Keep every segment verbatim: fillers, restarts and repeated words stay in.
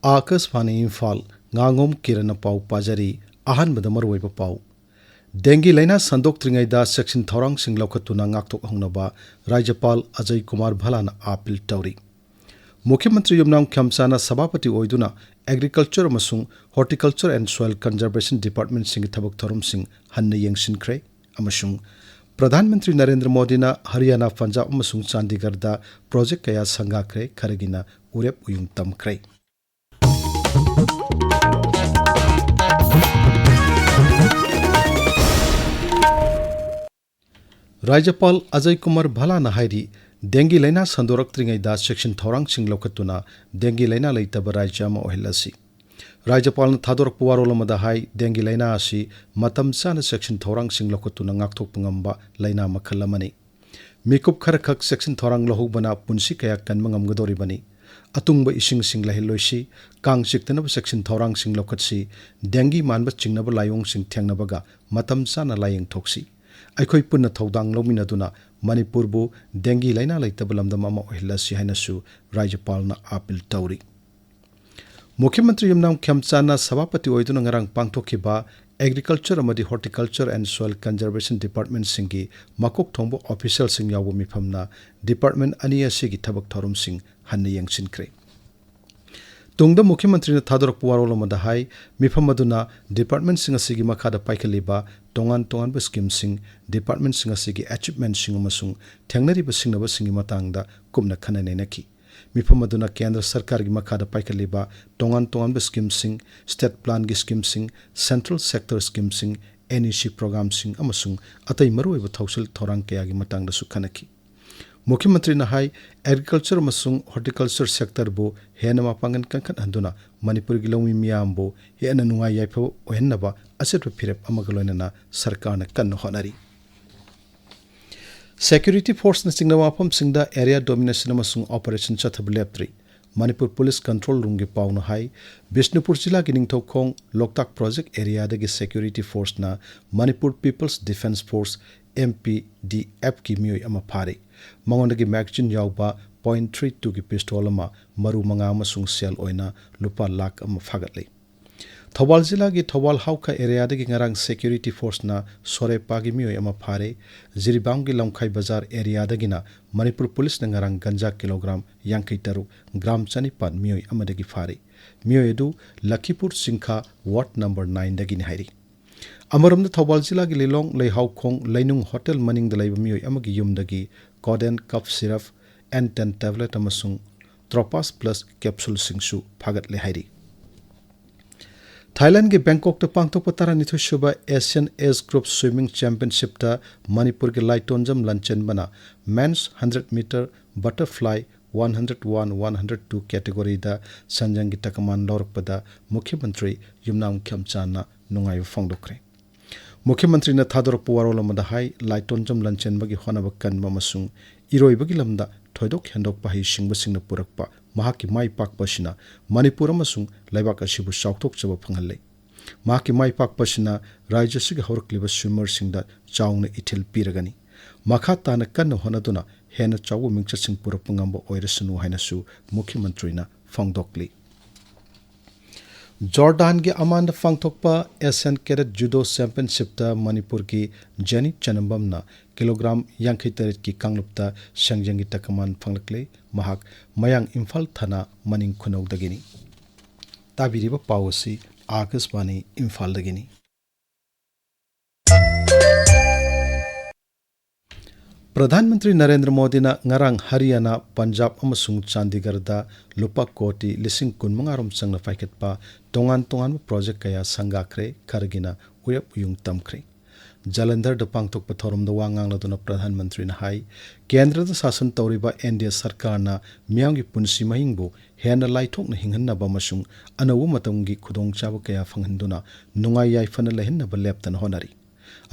ꯑꯥꯀꯥꯁꯕꯥꯅꯤ ꯏꯝꯐꯥꯜ, ꯉꯥꯉꯣꯝ ꯀꯤꯔꯟꯅ ꯄꯥꯎ ꯄꯥꯖꯔꯤ꯫ ꯑꯍꯥꯟꯕꯗ ꯃꯔꯨꯑꯣꯏꯕ ꯄꯥꯎ꯫ ꯗꯦꯡꯒꯤ ꯂꯥꯏꯅꯥ ꯁꯟꯗꯣꯛꯇ꯭ꯔꯤꯉꯩꯗ ꯆꯦꯛꯁꯤꯟ ꯊꯧꯔꯥꯡꯁꯤꯡ ꯂꯧꯈꯠꯇꯨꯅ ꯉꯥꯛꯊꯣꯛꯍꯧꯅꯕ ꯔꯥꯖ꯭ꯌꯄꯥꯜ ꯑꯖꯌ ꯀꯨꯃꯥꯔ ꯚꯜꯂꯥꯅ ꯑꯥꯄꯤꯜ ꯇꯧꯔꯤ꯫ ꯃꯨꯈ꯭ꯌ ꯃꯟꯇ꯭ꯔꯤ ꯌꯨꯝꯅꯥꯝ ꯈ꯭ꯌꯥꯝꯆꯥꯅ ꯁꯚꯥꯄꯇꯤ ꯑꯣꯏꯗꯨꯅ Agriculture ꯑꯃꯁꯨꯡ Horticulture and Soil Conservation Departmentꯁꯤꯡꯒꯤ ꯊꯕꯛ ꯊꯧꯔꯝꯁꯤꯡ ꯍꯟꯅ ꯌꯦꯡꯁꯤꯟꯈ꯭ꯔꯦ꯫ ꯑꯃꯁꯨꯡ ꯄ꯭ꯔꯙꯥꯟ ꯃꯟꯇ꯭ꯔꯤ ꯅꯔꯦꯟꯗ꯭ꯔ ꯃꯣꯗꯤꯅ ꯍꯔꯤꯌꯥꯅꯥ, ꯄꯟꯖꯥꯕ ꯑꯃꯁꯨꯡ ꯆꯥꯟꯗꯤꯒꯔꯗ ꯄ꯭ꯔꯣꯖꯦꯛ ꯀꯌꯥ ꯁꯪꯒꯥꯈ꯭ꯔꯦ, ꯈꯔꯒꯤꯅ ꯎꯔꯦꯞ ꯎꯌꯨꯡ ꯇꯝꯈ꯭ꯔꯦ꯫ ꯔꯥꯖ꯭ꯌꯄꯥꯜ ꯑꯖꯌ ꯀꯨꯃꯥꯔ ꯚꯜꯂꯥꯅ ꯍꯥꯏꯔꯤ, ꯗꯦꯡꯒꯤ ꯂꯥꯏꯅꯥ ꯁꯟꯗꯣꯔꯛꯇ꯭ꯔꯤꯉꯩꯗ ꯆꯦꯛꯁꯤꯟ ꯊꯧꯔꯥꯡꯁꯤꯡ ꯂꯧꯈꯠꯇꯨꯅ ꯗꯦꯡꯒꯤ ꯂꯥꯏꯅꯥ ꯂꯩꯇꯕ ꯔꯥꯖ꯭ꯌ ꯑꯃ ꯑꯣꯏꯍꯜꯂꯁꯤ꯫ ꯔꯥꯖ꯭ꯌꯄꯥꯜꯅ ꯊꯥꯗꯣꯔꯛꯄ ꯋꯥꯔꯣꯜ ꯑꯃꯗ ꯍꯥꯏ, ꯗꯦꯡꯒꯤ ꯂꯥꯏꯅꯥ ꯑꯁꯤ ꯃꯇꯝ ꯆꯥꯅ ꯆꯦꯛꯁꯤꯟ ꯊꯧꯔꯥꯡꯁꯤꯡ ꯂꯧꯈꯠꯇꯨꯅ ꯉꯥꯛꯊꯣꯛꯄ ꯉꯝꯕ ꯂꯥꯏꯅꯥ ꯃꯈꯜ ꯑꯃꯅꯤ꯫ ꯃꯤꯀꯨꯞ ꯈꯔꯈꯛ ꯆꯦꯛꯁꯤꯟ ꯊꯧꯔꯥꯡ ꯂꯧꯍꯧꯕꯅ ꯄꯨꯟꯁꯤ ꯀꯌꯥ ꯀꯟꯕ ꯉꯝꯒꯗꯧꯔꯤꯕꯅꯤ꯫ ꯑꯇꯨꯡꯕ ꯏꯁꯤꯡꯁꯤꯡ ꯂꯩꯍꯜꯂꯣꯏꯁꯤ, ꯀꯥꯡ ꯆꯤꯛꯇꯅꯕ ꯆꯦꯛꯁꯤꯟ ꯊꯧꯔꯥꯡꯁꯤꯡ ꯂꯧꯈꯠꯁꯤ, ꯗꯦꯡꯒꯤ ꯃꯥꯟꯕ ꯆꯤꯡꯅꯕ ꯂꯥꯏꯑꯣꯡꯁꯤꯡ ꯊꯦꯡꯅꯕꯒ ꯃꯇꯝ ꯆꯥꯅ ꯂꯥꯏꯌꯦꯡꯊꯣꯛꯁꯤ꯫ ꯑꯩꯈꯣꯏ ꯄꯨꯟꯅ ꯊꯧꯗꯥꯡ ꯂꯧꯃꯤꯟꯅꯗꯨꯅ ꯃꯅꯤꯄꯨꯔꯕꯨ ꯗꯦꯡꯒꯤ ꯂꯥꯏꯅꯥ ꯂꯩꯇꯕ ꯂꯝꯗꯝ ꯑꯃ ꯑꯣꯏꯍꯜꯂꯁꯤ ꯍꯥꯏꯅꯁꯨ ꯔꯥꯖ꯭ꯌꯄꯥꯜꯅ ꯑꯥꯄꯤꯜ ꯇꯧꯔꯤ꯫ ꯃꯨꯈ꯭ꯌ ꯃꯟꯇ꯭ꯔꯤ ꯌꯨꯝꯅꯥꯝ ꯈ꯭ꯌꯥꯝꯆꯥꯟꯅ ꯁꯚꯥꯄꯇꯤ ꯑꯣꯏꯗꯨꯅ ꯉꯔꯥꯡ ꯄꯥꯡꯊꯣꯛꯈꯤꯕ Agriculture ꯑꯃꯗꯤ Horticulture and Soil Conservation Departmentꯁꯤꯡꯒꯤ ꯃꯀꯣꯛ ꯊꯣꯡꯕ officialꯁꯤꯡ ꯌꯥꯎꯕ ꯃꯤꯐꯝꯅ department ꯑꯅꯤ ꯑꯁꯤꯒꯤ ꯊꯕꯛ ꯊꯧꯔꯝꯁꯤꯡ ꯍꯟꯅ ꯌꯦꯡꯁꯤꯟꯈ꯭ꯔꯦ꯫ ꯇꯨꯡꯗ ꯃꯨꯈ꯭ꯌ ꯃꯟꯇ꯭ꯔꯤꯅ ꯊꯥꯗꯣꯔꯛꯄ ꯋꯥꯔꯣꯜ ꯑꯃꯗ ꯍꯥꯏ, ꯃꯤꯐꯝ ꯑꯗꯨꯅ departmentꯁꯤꯡ ꯑꯁꯤꯒꯤ ꯃꯈꯥꯗ ꯄꯥꯏꯈꯠꯂꯤꯕ ꯇꯣꯉꯥꯟ ꯇꯣꯉꯥꯟꯕ schemeꯁꯤꯡ, departmentꯁꯤꯡ ꯑꯁꯤꯒꯤ achievementꯁꯤꯡ ꯑꯃꯁꯨꯡ ꯊꯦꯡꯅꯔꯤꯕ ꯁꯤꯡꯅꯕꯁꯤꯡꯒꯤ ꯃꯇꯥꯡꯗ ꯀꯨꯞꯅ ꯈꯟꯅ ꯅꯩꯅꯈꯤ꯫ ꯃꯤꯐꯝ ꯑꯗꯨꯅ ꯀꯦꯟꯗ꯭ꯔ ꯁꯔꯀꯥꯔꯒꯤ ꯃꯈꯥꯗ ꯄꯥꯏꯈꯠꯂꯤꯕ ꯇꯣꯉꯥꯟ ꯇꯣꯉꯥꯟꯕ schemeꯁꯤꯡ, state planꯒꯤ schemeꯁꯤꯡ, central sector schemeꯁꯤꯡ, NEC programmeꯁꯤꯡ ꯑꯃꯁꯨꯡ ꯑꯇꯩ ꯃꯔꯨꯑꯣꯏꯕ ꯊꯧꯁꯤꯜ ꯊꯧꯔꯥꯡ ꯀꯌꯥꯒꯤ ꯃꯇꯥꯡꯗꯁꯨ ꯈꯟꯅꯈꯤ꯫ ꯃꯨꯈ꯭ꯌ ꯃꯟꯇ꯭ꯔꯤꯅ ꯍꯥꯏ, Agriculture ꯑꯃꯁꯨꯡ Horticulture sectorꯕꯨ ꯍꯦꯟꯅ ꯃꯄꯥꯡꯒꯜ ꯀꯟꯈꯠꯍꯟꯗꯨꯅ ꯃꯅꯤꯄꯨꯔꯒꯤ ꯂꯧꯃꯤ ꯃꯤꯌꯥꯝꯕꯨ ꯍꯦꯟꯅ ꯅꯨꯡꯉꯥꯏ ꯌꯥꯏꯐꯕ ꯑꯣꯏꯍꯟꯅꯕ ꯑꯆꯦꯠꯄ ꯐꯤꯔꯦꯞ ꯑꯃꯒ ꯂꯣꯏꯅꯅ ꯁꯔꯀꯥꯔꯅ ꯀꯟꯅ ꯍꯣꯠꯅꯔꯤ꯫ Security forceꯅꯆꯤꯡꯕ ꯃꯐꯝꯁꯤꯡꯗ area domination ꯑꯃꯁꯨꯡ operation ꯆꯠꯊꯕ ꯂꯦꯞꯇ꯭ꯔꯤ꯫ ꯃꯅꯤꯄꯨꯔ Police Control Roomꯒꯤ ꯄꯥꯎꯅ ꯍꯥꯏ, ꯕꯤꯁꯅꯨꯄꯨꯔ ꯖꯤꯂꯥꯒꯤ ꯅꯤꯡꯊꯧꯈꯣꯡ ꯂꯣꯛꯇꯥꯛ project areaꯗꯒꯤ security forceꯅ Manipur People's Defence Force, MPDFꯀꯤ ꯃꯤꯑꯣꯏ ꯑꯃ ꯐꯥꯔꯦ꯫ ꯃꯉꯣꯟꯗꯒꯤ magazine ꯌꯥꯎꯕ ꯄꯣꯏꯟ ꯊ꯭ꯔꯤ ꯇꯨꯒꯤ ꯄꯤꯁꯇꯣꯜ ꯑꯃ, ꯃꯔꯨ ꯃꯉꯥ ꯑꯃꯁꯨꯡ ꯁꯦꯜ ꯑꯣꯏꯅ ꯂꯨꯄꯥ ꯂꯥꯈ ꯑꯃ ꯐꯥꯒꯠꯂꯤ꯫ ꯊꯧꯕꯥꯜ ꯖꯤꯂꯥꯒꯤ ꯊꯧꯕꯥꯜ ꯍꯥꯎꯈ ꯑꯦꯔꯤꯌꯥꯗꯒꯤ ꯉꯔꯥꯡ ꯁꯦꯀ꯭ꯌꯨꯔꯤꯇꯤ ꯐꯣꯔꯁꯅ ꯁꯣꯔꯦꯄꯥꯒꯤ ꯃꯤꯑꯣꯏ ꯑꯃ ꯐꯥꯔꯦ꯫ ꯖꯤꯔꯤꯕꯥꯝꯒꯤ ꯂꯝꯈꯥꯏ ꯕꯖꯥꯔ ꯑꯦꯔꯤꯌꯥꯗꯒꯤꯅ ꯃꯅꯤꯄꯨꯔ ꯄꯨꯂꯤꯁꯅ ꯉꯔꯥꯡ ꯒꯟꯖꯥ ꯀꯤꯂꯣꯒ꯭ꯔꯥꯝ ꯌꯥꯡꯈꯩ ꯇꯔꯨꯛ, ꯒ꯭ꯔꯥꯝ ꯆꯅꯤꯄꯥꯟ ꯃꯤꯑꯣꯏ ꯑꯃꯗꯒꯤ ꯐꯥꯔꯦ꯫ ꯃꯤꯑꯣꯏ ꯑꯗꯨ ꯂꯈꯤꯄꯨꯔ ꯆꯤꯡꯈꯥ ꯋꯥꯔꯗ ꯅꯝꯕꯔ ꯅꯥꯏꯟꯗꯒꯤꯅꯤ ꯍꯥꯏꯔꯤ꯫ ꯑꯃꯔꯣꯝꯗ ꯊꯧꯕꯥꯜ ꯖꯤꯂꯥꯒꯤ ꯂꯤꯂꯣꯡ ꯂꯩꯍꯥꯎꯈꯣꯡ ꯂꯩꯅꯨꯡ ꯍꯣꯇꯦꯜ ꯃꯅꯤꯡꯗ ꯂꯩꯕ ꯃꯤꯑꯣꯏ ꯑꯃꯒꯤ ꯌꯨꯝꯗꯒꯤ codeine cough syrup, N ten tablet ꯑꯃꯁꯨꯡ ꯇ꯭ꯔꯣꯄꯥꯁ ꯄ꯭ꯂꯁ ꯀꯦꯞꯁꯨꯜꯁꯤꯡꯁꯨ ꯐꯥꯒꯠꯂꯦ ꯍꯥꯏꯔꯤ꯫ ꯊꯥꯏꯂꯦꯟꯒꯤ ꯕꯦꯡꯀꯣꯛꯇ ꯄꯥꯡꯊꯣꯛꯄ ꯇꯔꯥꯅꯤꯊꯣꯏ ꯁꯨꯕ ꯑꯦꯁꯤꯌꯥꯟ ꯑꯦꯖ ꯒ꯭ꯔꯨꯞ ꯁ꯭ꯋꯤꯃꯤꯡ ꯆꯦꯝꯄꯤꯌꯟꯁꯤꯞꯇ ꯃꯅꯤꯄꯨꯔꯒꯤ ꯂꯥꯏꯇꯣꯟꯖꯝ ꯂꯟꯆꯦꯟꯕꯅ men's hundred metre butterfly one hundred one, one hundred two ꯀꯦꯇꯦꯒꯣꯔꯤꯗ ꯁꯟꯖꯪꯒꯤ ꯇꯀꯃꯥꯟ ꯂꯧꯔꯛꯄꯗ ꯃꯨꯈ꯭ꯌ ꯃꯟꯇ꯭ꯔꯤ ꯌꯨꯝꯅꯥꯝ ꯈꯦꯝꯆꯥꯟꯅ ꯅꯨꯡꯉꯥꯏꯕ ꯐꯣꯡꯗꯣꯛꯈ꯭ꯔꯦ꯫ ꯃꯨꯈ꯭ꯌ ꯃꯟꯇ꯭ꯔꯤꯅ ꯊꯥꯗꯣꯔꯛꯄ ꯋꯥꯔꯣꯜ ꯑꯃꯗ ꯍꯥꯏ, ꯂꯥꯏꯇꯣꯟꯖꯝ ꯂꯟꯆꯦꯟꯕꯒꯤ ꯍꯣꯠꯅꯕ ꯀꯟꯕ ꯑꯃꯁꯨꯡ ꯏꯔꯣꯏꯕꯒꯤ ꯂꯝꯗ ꯊꯣꯏꯗꯣꯛ ꯍꯦꯟꯗꯣꯛꯄ ꯍꯩꯁꯤꯡꯕꯁꯤꯡꯅ ꯄꯨꯔꯛꯄ ꯃꯍꯥꯛꯀꯤ ꯃꯥꯏ ꯄꯥꯛꯄ ꯑꯁꯤꯅ ꯃꯅꯤꯄꯨꯔ ꯑꯃꯁꯨꯡ ꯂꯩꯕꯥꯛ ꯑꯁꯤꯕꯨ ꯆꯥꯎꯊꯣꯛꯆꯕ ꯐꯪꯍꯜꯂꯦ꯫ ꯃꯍꯥꯛꯀꯤ ꯃꯥꯏ ꯄꯥꯛꯄ ꯑꯁꯤꯅ ꯔꯥꯖ꯭ꯌ ꯑꯁꯤꯒꯤ ꯍꯧꯔꯛꯂꯤꯕ ꯁ꯭ꯋꯤꯃꯔꯁꯤꯡꯗ ꯆꯥꯎꯅ ꯏꯊꯤꯜ ꯄꯤꯔꯒꯅꯤ꯫ ꯃꯈꯥ ꯇꯥꯅ ꯀꯟꯅ ꯍꯣꯠꯅꯗꯨꯅ ꯍꯦꯟꯅ ꯆꯥꯎꯕ ꯃꯤꯡꯆꯠꯁꯤꯡ ꯄꯨꯔꯛꯄ ꯉꯝꯕ ꯑꯣꯏꯔꯁꯅꯨ ꯍꯥꯏꯅꯁꯨ ꯃꯨꯈ꯭ꯌ ꯃꯟꯇ꯭ꯔꯤꯅ ꯐꯣꯡꯗꯣꯛꯂꯤ꯫ ꯖꯣꯔꯗꯥꯟꯒꯤ ꯑꯃꯥꯟꯗ ꯄꯥꯡꯊꯣꯛꯄ ꯑꯦꯁꯤꯌꯥꯟ ꯀꯦꯗꯦꯠ ꯖꯨꯗꯣ ꯆꯦꯝꯄꯤꯌꯟꯁꯤꯞꯇ ꯃꯅꯤꯄꯨꯔꯒꯤ ꯖꯦꯅꯤ ꯆꯅꯝꯕꯝꯅ ꯀꯤꯂꯣꯒ꯭ꯔꯥꯝ ꯌꯥꯡꯈꯩ ꯇꯔꯦꯠꯀꯤ ꯀꯥꯡꯂꯨꯞꯇ ꯁꯦꯡꯖꯪꯒꯤ ꯇꯀꯃꯥꯟ ꯐꯪꯂꯛꯂꯦ꯫ ꯃꯍꯥꯛ ꯃꯌꯥꯡ ꯏꯝꯐꯥꯜ ꯊꯥꯅ ꯃꯅꯤꯡ ꯈꯨꯅꯧꯗꯒꯤꯅꯤ꯫ ꯇꯥꯕꯤꯔꯤꯕ ꯄꯥꯎ ꯑꯁꯤ ꯑꯥꯀꯥꯁꯕꯥꯅꯤ ꯏꯝꯐꯥꯜꯗꯒꯤꯅꯤ꯫ ꯄ꯭ꯔꯙꯥꯟ ꯃꯟꯇ꯭ꯔꯤ ꯅꯔꯦꯟꯗ꯭ꯔ ꯃꯣꯗꯤꯅ ꯉꯔꯥꯡ ꯍꯔꯤꯌꯥꯅꯥ, ꯄꯟꯖꯥꯕ ꯑꯃꯁꯨꯡ ꯆꯥꯟꯗꯤꯒꯔꯗ ꯂꯨꯄꯥ ꯀꯣꯇꯤ ꯂꯤꯁꯤꯡ ꯀꯨꯟꯃꯉꯥ ꯔꯣꯝ ꯆꯪꯅ ꯄꯥꯏꯈꯠꯄ ꯇꯣꯉꯥꯟ ꯇꯣꯉꯥꯟꯕ ꯄ꯭ꯔꯣꯖꯦꯛ ꯀꯌꯥ ꯁꯪꯒꯥꯈ꯭ꯔꯦ, ꯈꯔꯒꯤꯅ ꯎꯌꯞ ꯎꯌꯨꯡ ꯇꯝꯈ꯭ꯔꯦ꯫ ꯖꯂꯟꯙꯔꯗ ꯄꯥꯡꯊꯣꯛꯄ ꯊꯧꯔꯝꯗ ꯋꯥ ꯉꯥꯡꯂꯗꯨꯅ ꯄ꯭ꯔꯙꯥꯟ ꯃꯟꯇ꯭ꯔꯤꯅ ꯍꯥꯏ, ꯀꯦꯟꯗ꯭ꯔꯗ ꯁꯥꯁꯟ ꯇꯧꯔꯤꯕ ꯑꯦꯟ ꯗꯤ ꯑꯦ ꯁꯔꯀꯥꯔꯅ ꯃꯤꯌꯥꯝꯒꯤ ꯄꯨꯟꯁꯤ ꯃꯍꯤꯡꯕꯨ ꯍꯦꯟꯅ ꯂꯥꯏꯊꯣꯛꯅ ꯍꯤꯡꯍꯟꯅꯕ ꯑꯃꯁꯨꯡ ꯑꯅꯧꯕ ꯃꯇꯝꯒꯤ ꯈꯨꯗꯣꯡꯆꯥꯕ ꯀꯌꯥ ꯐꯪꯍꯟꯗꯨꯅ ꯅꯨꯡꯉꯥꯏ ꯌꯥꯏꯐꯅ ꯂꯩꯍꯟꯅꯕ ꯂꯦꯞꯇꯅ ꯍꯣꯠꯅꯔꯤ꯫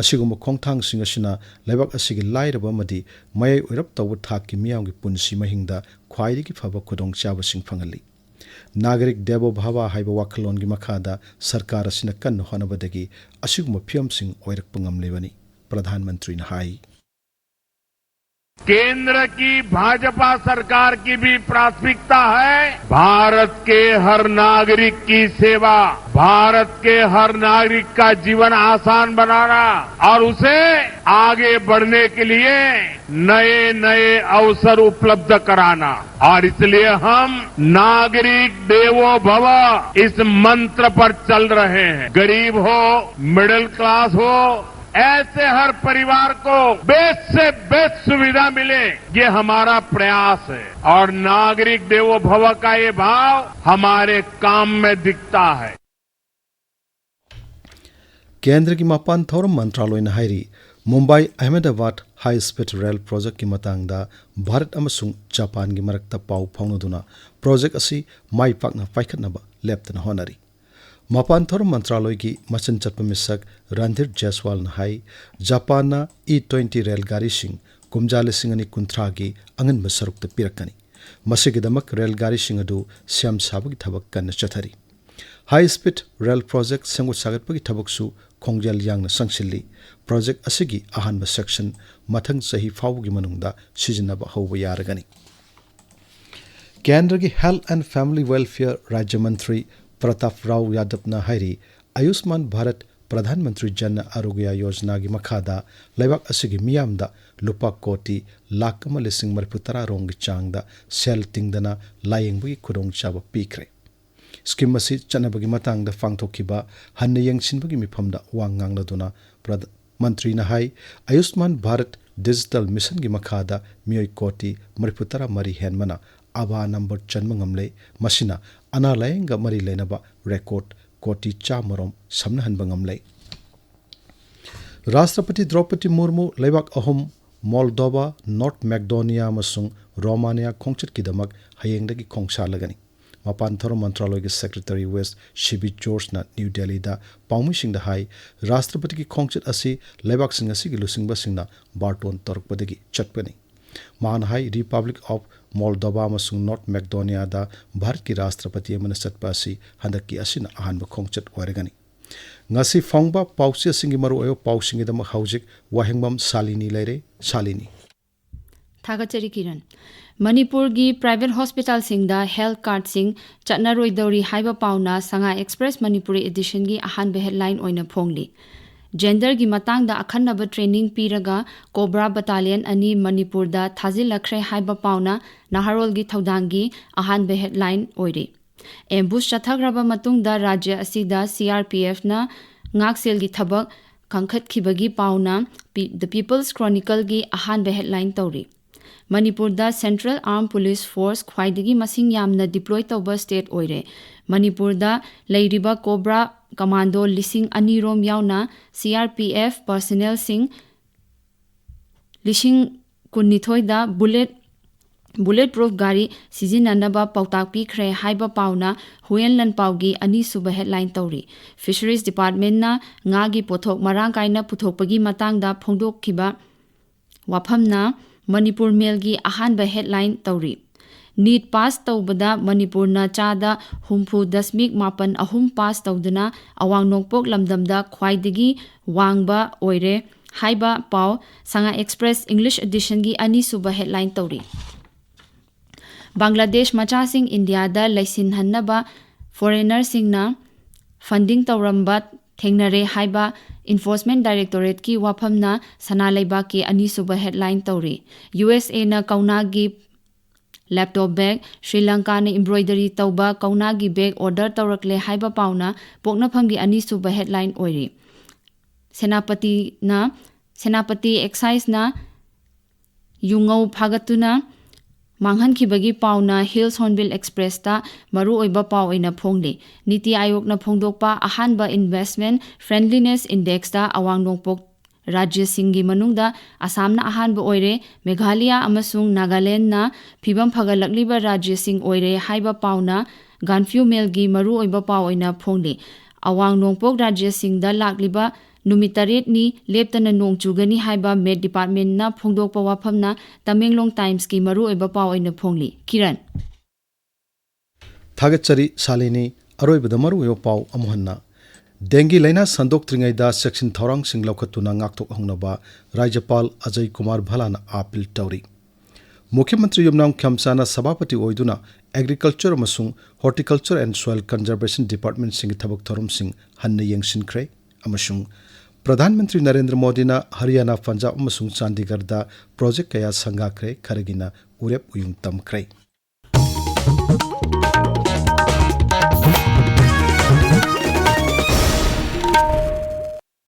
ꯑꯁꯤꯒꯨꯝꯕ ꯈꯣꯡꯊꯥꯡꯁꯤꯡ ꯑꯁꯤꯅ ꯂꯩꯕꯥꯛ ꯑꯁꯤꯒꯤ ꯂꯥꯏꯔꯕ ꯑꯃꯗꯤ ꯃꯌꯥꯏ ꯑꯣꯏꯔꯞ ꯇꯧꯕ ꯊꯥꯛꯀꯤ ꯃꯤꯌꯥꯝꯒꯤ ꯄꯨꯟꯁꯤ ꯃꯍꯤꯡꯗ ꯈ꯭ꯋꯥꯏꯗꯒꯤ ꯐꯕ ꯈꯨꯗꯣꯡꯆꯥꯕꯁꯤꯡ ꯐꯪꯍꯜꯂꯤ꯫ ꯅꯥꯒꯔꯤꯛ ꯗꯦꯕꯣ ꯚꯥꯕꯥ ꯍꯥꯏꯕ ꯋꯥꯈꯜꯂꯣꯟꯒꯤ ꯃꯈꯥꯗ ꯁꯔꯀꯥꯔ ꯑꯁꯤꯅ ꯀꯟꯅ ꯍꯣꯠꯅꯕꯗꯒꯤ ꯑꯁꯤꯒꯨꯝꯕ ꯐꯤꯚꯝꯁꯤꯡ ꯑꯣꯏꯔꯛꯄ ꯉꯝꯂꯤꯕꯅꯤ, ꯄ꯭ꯔꯙꯥꯟ ꯃꯟꯇ꯭ꯔꯤꯅ ꯍꯥꯏ꯫ केंद्र की भाजपा सरकार की भी प्राथमिकता है भारत के हर नागरिक की सेवा, भारत के हर नागरिक का जीवन आसान बनाना और उसे आगे बढ़ने के लिए नए नए अवसर उपलब्ध कराना। और इसलिए हम नागरिक देवो भव इस मंत्र पर चल रहे हैं। गरीब हो, मिडिल क्लास हो, ऐसे हर परिवार को बेस्ट से बेस्ट सुविधा मिले, ये हमारा प्रयास है। और नागरिक देवो भव का ये भाव हमारे काम में दिखता है। ꯀꯦꯟꯗ꯭ꯔꯒꯤ ꯃꯄꯥꯟ ꯊꯧꯔꯝ ꯃꯟꯇ꯭ꯔꯥꯂꯣꯏꯅ ꯍꯥꯏꯔꯤ, ꯃꯨꯝꯕꯥꯏ ꯑꯍꯃꯦꯗꯥꯕꯥꯗ ꯍꯥꯏ ꯁ꯭ꯄꯤꯗ ꯔꯦꯜ ꯄ꯭ꯔꯣꯖꯦꯛꯀꯤ ꯃꯇꯥꯡꯗ ꯚꯥꯔꯠ ꯑꯃꯁꯨꯡ ꯖꯄꯥꯟꯒꯤ ꯃꯔꯛꯇ ꯄꯥꯎ ꯐꯥꯎꯅꯗꯨꯅ ꯄ꯭ꯔꯣꯖꯦꯛ ꯑꯁꯤ ꯃꯥꯏ ꯄꯥꯛꯅ ꯄꯥꯏꯈꯠꯅꯕ ꯂꯦꯞꯇꯅ ꯍꯣꯠꯅꯔꯤ꯫ ꯃꯄꯥꯟ ꯊꯧꯔꯝ ꯃꯟꯇ꯭ꯔꯥꯂꯣꯏꯒꯤ ꯃꯆꯤꯟ ꯆꯠꯄ ꯃꯤꯁꯛ ꯔꯟꯙꯤꯔ ꯖꯦꯁꯋꯥꯜꯅ ꯍꯥꯏ, ꯖꯄꯥꯟꯅ ꯏ ꯇ꯭ꯋꯦꯟꯇꯤ ꯔꯦꯜ ꯒꯥꯔꯤꯁꯤꯡ ꯀꯨꯝꯖꯥ ꯂꯤꯁꯤꯡ ꯑꯅꯤ ꯀꯨꯟꯊ꯭ꯔꯥꯒꯤ ꯑꯉꯟꯕ ꯁꯔꯨꯛꯇ ꯄꯤꯔꯛꯀꯅꯤ꯫ ꯃꯁꯤꯒꯤꯗꯃꯛ ꯔꯦꯜ ꯒꯥꯔꯤꯁꯤꯡ ꯑꯗꯨ ꯁꯦꯝ ꯁꯥꯕꯒꯤ ꯊꯕꯛ ꯀꯟꯅ ꯆꯠꯊꯔꯤ꯫ ꯍꯥꯏ ꯁ꯭ꯄꯤꯗ ꯔꯦꯜ ꯄ꯭ꯔꯣꯖꯦꯛ ꯁꯦꯝꯒꯠ ꯁꯥꯒꯠꯄꯒꯤ ꯊꯕꯛꯁꯨ ꯈꯣꯡꯖꯦꯜ ꯌꯥꯡꯅ ꯆꯪꯁꯤꯜꯂꯤ꯫ ꯄ꯭ꯔꯣꯖꯦꯛ ꯑꯁꯤꯒꯤ ꯑꯍꯥꯟꯕ ꯁꯦꯛꯁꯟ ꯃꯊꯪ ꯆꯍꯤ ꯐꯥꯎꯕꯒꯤ ꯃꯅꯨꯡꯗ ꯁꯤꯖꯤꯟꯅꯕ ꯍꯧꯕ ꯌꯥꯔꯒꯅꯤ꯫ ꯀꯦꯟꯗ꯭ꯔꯒꯤ Health and Family Welfare ꯔꯥꯖ꯭ꯌ ꯃꯟꯇ꯭ꯔꯤ ꯄ꯭ꯔꯇꯥꯞ ꯔꯥꯎ ꯌꯥꯗꯕꯅ ꯍꯥꯏꯔꯤ, ꯑꯌꯨꯁꯃꯥꯟ ꯚꯥꯔꯠ ꯄ꯭ꯔꯙꯥꯟ ꯃꯟꯇ꯭ꯔꯤ ꯖꯟ ꯑꯔꯣꯒ꯭ꯌ ꯌꯣꯖꯅꯥꯒꯤ ꯃꯈꯥꯗ ꯂꯩꯕꯥꯛ ꯑꯁꯤꯒꯤ ꯃꯤꯌꯥꯝꯗ ꯂꯨꯄꯥ ꯀꯣꯇꯤ ꯂꯥꯈ ꯑꯃ ꯂꯤꯁꯤꯡ ꯃꯔꯤꯐꯨ ꯇꯔꯥ ꯔꯣꯝꯒꯤ ꯆꯥꯡꯗ ꯁꯦꯜ ꯇꯤꯡꯗꯅ ꯂꯥꯌꯦꯡꯕꯒꯤ ꯈꯨꯗꯣꯡꯆꯥꯕ ꯄꯤꯈ꯭ꯔꯦ꯫ ꯁ꯭ꯀꯤꯝ ꯑꯁꯤ ꯆꯠꯅꯕꯒꯤ ꯃꯇꯥꯡꯗ ꯄꯥꯡꯊꯣꯛꯈꯤꯕ ꯍꯟꯅ ꯌꯦꯡꯁꯤꯟꯕꯒꯤ ꯃꯤꯐꯝꯗ ꯋꯥ ꯉꯥꯡꯂꯗꯨꯅ ꯄ꯭ꯔꯙ-, ꯃꯟꯇ꯭ꯔꯤꯅ ꯍꯥꯏ, ꯑꯌꯨꯁꯃꯥꯟ ꯚꯥꯔꯠ ꯗꯤꯖꯤꯇꯦꯜ ꯃꯤꯁꯟꯒꯤ ꯃꯈꯥꯗ ꯃꯤꯑꯣꯏ ꯀꯣꯇꯤ ꯃꯔꯤꯐꯨ ꯇꯔꯥ ꯃꯔꯤ ꯍꯦꯟꯕꯅ ꯑꯥꯚꯥ ꯅꯝꯕꯔ ꯆꯟꯕ ꯉꯝꯂꯦ꯫ ꯃꯁꯤꯅ ꯑꯅꯥ ꯂꯥꯌꯦꯡꯒ ꯃꯔꯤ ꯂꯩꯅꯕ ꯔꯦꯀꯣꯔꯗ ꯀꯣꯇꯤ ꯆꯥꯝꯃꯔꯣꯝ ꯁꯝꯅꯍꯟꯕ ꯉꯝꯂꯦ꯫ ꯔꯥꯁꯇ꯭ꯔꯄꯇꯤ ꯗ꯭ꯔꯧꯄꯗꯤ ꯃꯨꯔꯃꯨ ꯂꯩꯕꯥꯛ ꯑꯍꯨꯝ, ꯃꯣꯜꯗꯣꯚꯥ, ꯅꯣꯔꯠ ꯃꯦꯛꯗꯣꯅꯤꯌꯥ ꯑꯃꯁꯨꯡ ꯔꯣꯃꯥꯅꯤꯌꯥ ꯈꯣꯡꯆꯠꯀꯤꯗꯃꯛ ꯍꯌꯦꯡꯗꯒꯤ ꯈꯣꯡꯁꯥꯜꯂꯒꯅꯤ꯫ ꯃꯄꯥꯟ ꯊꯧꯔꯝ ꯃꯟꯇ꯭ꯔꯥꯂꯣꯏꯒꯤ ꯁꯦꯀ꯭ꯔꯦꯇꯔꯤ ꯋꯦꯁ ꯁꯤꯕꯤ ꯖꯣꯔꯖꯅ ꯅ꯭ꯌꯨ ꯗꯦꯜꯂꯤꯗ ꯄꯥꯎꯃꯤꯁꯤꯡꯗ ꯍꯥꯏ, ꯔꯥꯁꯇ꯭ꯔꯄꯇꯤꯒꯤ ꯈꯣꯡꯆꯠ ꯑꯁꯤ ꯂꯩꯕꯥꯛꯁꯤꯡ ꯑꯁꯤꯒꯤ ꯂꯨꯆꯤꯡꯕꯁꯤꯡꯅ ꯕꯥꯔꯇꯣꯟ ꯇꯧꯔꯛꯄꯗꯒꯤ ꯆꯠꯄꯅꯤ꯫ ꯃꯍꯥꯛꯅ ꯍꯥꯏ, ꯔꯤꯄꯕ꯭ꯂꯤꯛ ꯑꯣꯐ ꯃꯣꯜꯗꯣꯚꯥ ꯑꯃꯁꯨꯡ ꯅꯣꯔꯠ ꯃꯦꯛꯗꯣꯅꯤꯌꯥꯗ ꯚꯥꯔꯠꯀꯤ ꯔꯥꯁꯇ꯭ꯔꯄꯇꯤ ꯑꯃꯅ ꯆꯠꯄ ꯑꯁꯤ ꯍꯟꯗꯛꯀꯤ ꯑꯁꯤꯅ ꯑꯍꯥꯟꯕ ꯈꯣꯡꯆꯠ ꯑꯣꯏꯔꯒꯅꯤ꯫ ꯉꯁꯤ ꯐꯣꯡꯕ ꯄꯥꯎꯆꯦꯁꯤꯡꯒꯤ ꯃꯔꯨꯑꯣꯏꯕ ꯄꯥꯎꯁꯤꯡꯒꯤꯗꯃꯛ ꯍꯧꯖꯤꯛ ꯋꯥꯍꯦꯡꯕꯝ ꯁꯥꯂꯤꯅꯤ ꯂꯩꯔꯦ꯫ ꯁꯥꯂꯤꯅꯤ꯫ ꯊꯥꯒꯠꯆꯔꯤ ꯀꯤꯔꯟ꯫ ꯃꯅꯤꯄꯨꯔꯒꯤ ꯄ꯭ꯔꯥꯏꯚꯦꯠ ꯍꯣꯁꯄꯤꯇꯥꯜꯁꯤꯡꯗ ꯍꯦꯜꯊ ꯀꯥꯔꯗꯁꯤꯡ ꯆꯠꯅꯔꯣꯏꯗꯧꯔꯤ ꯍꯥꯏꯕ ꯄꯥꯎꯅ ꯁꯉꯥꯏ ꯑꯦꯛꯁꯄ꯭ꯔꯦꯁ ꯃꯅꯤꯄꯨꯔꯤ ꯑꯦꯗꯤꯁꯟꯒꯤ ꯑꯍꯥꯟꯕ ꯍꯦꯗꯂꯥꯏꯟ ꯑꯣꯏꯅ ꯐꯣꯡꯂꯤ꯫ ꯖꯦꯟꯗꯔꯒꯤ ꯃꯇꯥꯡꯗ ꯑꯈꯟꯅꯕ ꯇ꯭ꯔꯦꯅꯤꯡ ꯄꯤꯔꯒ ꯀꯣꯕ꯭ꯔꯥ ꯕꯇꯥꯂꯤꯌꯟ ꯑꯅꯤ ꯃꯅꯤꯄꯨꯔꯗ ꯊꯥꯖꯤꯜꯂꯛꯈ꯭ꯔꯦ ꯍꯥꯏꯕ ꯄꯥꯎꯅ ꯅꯍꯥꯔꯣꯜꯒꯤ ꯊꯧꯗꯥꯡꯒꯤ ꯑꯍꯥꯟꯕ ꯍꯦꯗꯂꯥꯏꯟ ꯑꯣꯏꯔꯤ꯫ ꯑꯦꯝꯕꯨꯁ ꯆꯠꯊꯈ꯭ꯔꯕ ꯃꯇꯨꯡꯗ ꯔꯥꯖ꯭ꯌ ꯑꯁꯤꯗ ꯁꯤ ꯑꯥꯔ ꯄꯤ ꯑꯦꯐꯅ ꯉꯥꯛꯁꯦꯜꯒꯤ ꯊꯕꯛ ꯀꯟꯈꯠꯈꯤꯕꯒꯤ ꯄꯥꯎꯅ ꯄꯤ-, ꯗ ꯄꯤꯄꯜꯁ ꯀ꯭ꯔꯣꯅꯤꯀꯜꯒꯤ ꯑꯍꯥꯟꯕ ꯍꯦꯗꯂꯥꯏꯟ ꯇꯧꯔꯤ꯫ ꯃꯅꯤꯄꯨꯔꯗ ꯁꯦꯟꯇ꯭ꯔꯦꯜ ꯑꯥꯔꯝ ꯄꯨꯂꯤꯁ ꯐꯣꯔꯁ ꯈ꯭ꯋꯥꯏꯗꯒꯤ ꯃꯁꯤꯡ ꯌꯥꯝꯅ ꯗꯤꯄ꯭ꯂꯣꯏ ꯇꯧꯕ ꯁ꯭ꯇꯦꯠ ꯑꯣꯏꯔꯦ꯫ ꯃꯅꯤꯄꯨꯔꯗ ꯂꯩꯔꯤꯕ ꯀꯣꯕ꯭ꯔꯥ ꯀꯃꯥꯟꯗꯣ ꯂꯤꯁꯤꯡ ꯑꯅꯤ ꯔꯣꯝ ꯌꯥꯎꯅ ꯁꯤ ꯑꯥꯔ ꯄꯤ ꯑꯦꯐ ꯄꯔꯁꯅꯦꯜꯁꯤꯡ ꯂꯤꯁꯤꯡ ꯀꯨꯟꯅꯤꯊꯣꯏꯗ ꯕꯨꯂꯦꯠ, ꯕꯨꯂꯦꯠ ꯄ꯭ꯔꯨꯐ ꯒꯥꯔꯤ ꯁꯤꯖꯤꯟꯅꯅꯕ ꯄꯥꯎꯇꯥꯛ ꯄꯤꯈ꯭ꯔꯦ ꯍꯥꯏꯕ ꯄꯥꯎꯅ ꯍꯨꯌꯦꯟ ꯂꯟꯄꯥꯎꯒꯤ ꯑꯅꯤꯁꯨꯕ ꯍꯦꯗꯂꯥꯏꯟ ꯇꯧꯔꯤ꯫ ꯐꯤꯁꯔꯤꯁ ꯗꯤꯄꯥꯔꯠꯃꯦꯟꯅ ꯉꯥꯒꯤ ꯄꯣꯠꯊꯣꯛ ꯃꯔꯥꯡ ꯀꯥꯏꯅ ꯄꯨꯊꯣꯛꯄꯒꯤ ꯃꯇꯥꯡꯗ ꯐꯣꯡꯗꯣꯛꯈꯤꯕ ꯋꯥꯐꯝꯅ ꯃꯅꯤꯄꯨꯔ ꯃꯦꯜꯒꯤ ꯑꯍꯥꯟꯕ ꯍꯦꯗꯂꯥꯏꯟ ꯇꯧꯔꯤ꯫ ꯅꯤꯠ ꯄꯥꯁ ꯇꯧꯕꯗ ꯃꯅꯤꯄꯨꯔꯅ ꯆꯥꯗ ꯍꯨꯝꯐꯨ ꯗꯁꯃꯤꯛ ꯃꯥꯄꯟ ꯑꯍꯨꯝ ꯄꯥꯁ ꯇꯧꯗꯨꯅ ꯑꯋꯥꯡ ꯅꯣꯡꯄꯣꯛ ꯂꯝꯗꯝꯗ ꯈ꯭ꯋꯥꯏꯗꯒꯤ ꯋꯥꯡꯕ ꯑꯣꯏꯔꯦ ꯍꯥꯏꯕ ꯄꯥꯎ ꯁꯉꯥꯏ ꯑꯦꯛꯁꯄ꯭ꯔꯦꯁ ꯏꯪꯂꯤꯁ ꯑꯦꯗꯤꯁꯟꯒꯤ ꯑꯅꯤꯁꯨꯕ ꯍꯦꯗꯂꯥꯏꯟ ꯇꯧꯔꯤ꯫ ꯕꯪꯒ꯭ꯂꯥꯗꯦꯁ ꯃꯆꯥꯁꯤꯡ ꯏꯟꯗꯤꯌꯥꯗ ꯂꯩꯁꯤꯟꯍꯟꯅꯕ ꯐꯣꯔꯦꯅꯔꯁꯤꯡꯅ ꯐꯟꯗꯤꯡ ꯇꯧꯔꯝꯕ ꯊꯦꯡꯅꯔꯦ ꯍꯥꯏꯕ ꯏꯟꯐꯣꯔꯁꯃꯦꯟ ꯗꯥꯏꯔꯦꯛꯇꯣꯔꯦꯠꯀꯤ ꯋꯥꯐꯝꯅ ꯁꯅꯥ ꯂꯩꯕꯥꯛꯀꯤ ꯑꯅꯤꯁꯨꯕ ꯍꯦꯗꯂꯥꯏꯟ ꯇꯧꯔꯤ꯫ ꯌꯨ ꯑꯦꯁ ꯑꯦꯅ ꯀꯧꯅꯥꯒꯤ ꯂꯦꯞꯇꯣꯞ ꯕꯦꯒ, ꯁ꯭ꯔꯤ ꯂꯪꯀꯥꯅ ꯏꯝꯕ꯭ꯔꯣꯏꯗꯔꯤ ꯇꯧꯕ ꯀꯧꯅꯥꯒꯤ ꯕꯦꯒ ꯑꯣꯔꯗꯔ ꯇꯧꯔꯛꯂꯦ ꯍꯥꯏꯕ ꯄꯥꯎꯅ ꯄꯣꯛꯅꯐꯝꯒꯤ ꯑꯅꯤꯁꯨꯕ ꯍꯦꯗꯂꯥꯏꯟ ꯑꯣꯏꯔꯤ꯫ ꯁꯦꯅꯥꯄꯇꯤꯅ, ꯁꯦꯅꯥꯄꯇꯤ ꯑꯦꯛꯁꯥꯏꯖꯅ ꯌꯨꯉꯧ ꯐꯥꯒꯠꯇꯨꯅ ꯃꯥꯡꯍꯟꯈꯤꯕꯒꯤ ꯄꯥꯎꯅ ꯍꯤꯜꯁ ꯍꯣꯔꯟꯕꯤꯜ ꯑꯦꯛꯁꯄ꯭ꯔꯦꯁꯇ ꯃꯔꯨꯑꯣꯏꯕ ꯄꯥꯎ ꯑꯣꯏꯅ ꯐꯣꯡꯂꯤ꯫ ꯅꯤꯇꯤ ꯑꯥꯌꯣꯒꯅ ꯐꯣꯡꯗꯣꯛꯄ ꯑꯍꯥꯟꯕ ꯏꯟꯚꯦꯁ꯭ꯠꯃꯦꯟꯠ ꯐ꯭ꯔꯦꯟꯗꯂꯤꯅꯦꯁ ꯏꯟꯗꯦꯛꯁꯇ ꯑꯋꯥꯡ ꯅꯣꯡꯄꯣꯛ ꯔꯥꯖ꯭ꯌꯁꯤꯡꯒꯤ ꯃꯅꯨꯡꯗ ꯑꯁꯥꯝꯅ ꯑꯍꯥꯟꯕ ꯑꯣꯏꯔꯦ꯫ ꯃꯦꯘꯥꯂꯌꯥ ꯑꯃꯁꯨꯡ ꯅꯥꯒꯥꯂꯦꯟꯗꯅ ꯐꯤꯕꯝ ꯐꯒꯠꯂꯛꯂꯤꯕ ꯔꯥꯖ꯭ꯌꯁꯤꯡ ꯑꯣꯏꯔꯦ ꯍꯥꯏꯕ ꯄꯥꯎꯅ ꯒꯥꯟꯐ꯭ꯌꯨ ꯃꯦꯜꯒꯤ ꯃꯔꯨꯑꯣꯏꯕ ꯄꯥꯎ ꯑꯣꯏꯅ ꯐꯣꯡꯂꯤ꯫ ꯑꯋꯥꯡ ꯅꯣꯡꯄꯣꯛ ꯔꯥꯖ꯭ꯌꯁꯤꯡꯗ ꯂꯥꯛꯂꯤꯕ ꯅꯨꯃꯤꯠ ꯇꯔꯦꯠꯅꯤ ꯂꯦꯞꯇꯅ ꯅꯣꯡ ꯆꯨꯒꯅꯤ ꯍꯥꯏꯕ ꯃꯦꯠ ꯗꯤꯄꯥꯔꯠꯃꯦꯟꯠꯅ ꯐꯣꯡꯗꯣꯛꯄ ꯋꯥꯐꯝꯅ ꯇꯃꯦꯡꯂꯣꯡ ꯇꯥꯏꯝꯁꯀꯤ ꯃꯔꯨꯑꯣꯏꯕ ꯄꯥꯎ ꯑꯣꯏꯅ ꯐꯣꯡꯂꯤ꯫ ꯀꯤꯔꯟ꯫ ꯊꯥꯒꯠꯆꯔꯤ ꯁꯥꯂꯤꯅꯤ꯫ ꯑꯔꯣꯏꯕꯗ ꯃꯔꯨꯑꯣꯏꯕ ꯄꯥꯎ ꯑꯃꯨꯛ ꯍꯟꯅ꯫ ꯗꯦꯡꯒꯤ ꯂꯥꯏꯅꯥ ꯁꯟꯗꯣꯛꯇ꯭ꯔꯤꯉꯩꯗ ꯆꯦꯛꯁꯤꯟ ꯊꯧꯔꯥꯡꯁꯤꯡ ꯂꯧꯈꯠꯇꯨꯅ ꯉꯥꯛꯊꯣꯛꯍꯧꯅꯕ ꯔꯥꯖ꯭ꯌꯄꯥꯜ ꯑꯖꯌ ꯀꯨꯃꯥꯔ ꯚꯜꯂꯥꯅ ꯑꯥꯄꯤꯜ ꯇꯧꯔꯤ꯫ ꯃꯨꯈ꯭ꯌ ꯃꯟꯇ꯭ꯔꯤ ꯌꯨꯝꯅꯥꯝ ꯈ꯭ꯌꯥꯝꯆꯥꯅ ꯁꯚꯥꯄꯇꯤ ꯑꯣꯏꯗꯨꯅ Agriculture ꯑꯃꯁꯨꯡ Horticulture and Soil Conservation Departmentꯁꯤꯡꯒꯤ ꯊꯕꯛ ꯊꯧꯔꯝꯁꯤꯡ ꯍꯟꯅ ꯌꯦꯡꯁꯤꯟꯈ꯭ꯔꯦ ꯑꯃꯁꯨꯡ ꯄ꯭ꯔꯙꯥꯟ ꯃꯟꯇ꯭ꯔꯤ ꯅꯔꯦꯟꯗ꯭ꯔ ꯃꯣꯗꯤꯅ ꯍꯔꯤꯌꯥꯅꯥ, ꯄꯟꯖꯥꯕ ꯑꯃꯁꯨꯡ ꯆꯥꯟꯗꯤꯒꯔꯗ ꯄ꯭ꯔꯣꯖꯦꯛ ꯀꯌꯥ ꯁꯪꯒꯥꯈ꯭ꯔꯦ, ꯈꯔꯒꯤꯅ ꯎꯔꯦꯞ ꯎꯌꯨꯡ ꯇꯝꯈ꯭ꯔꯦ꯫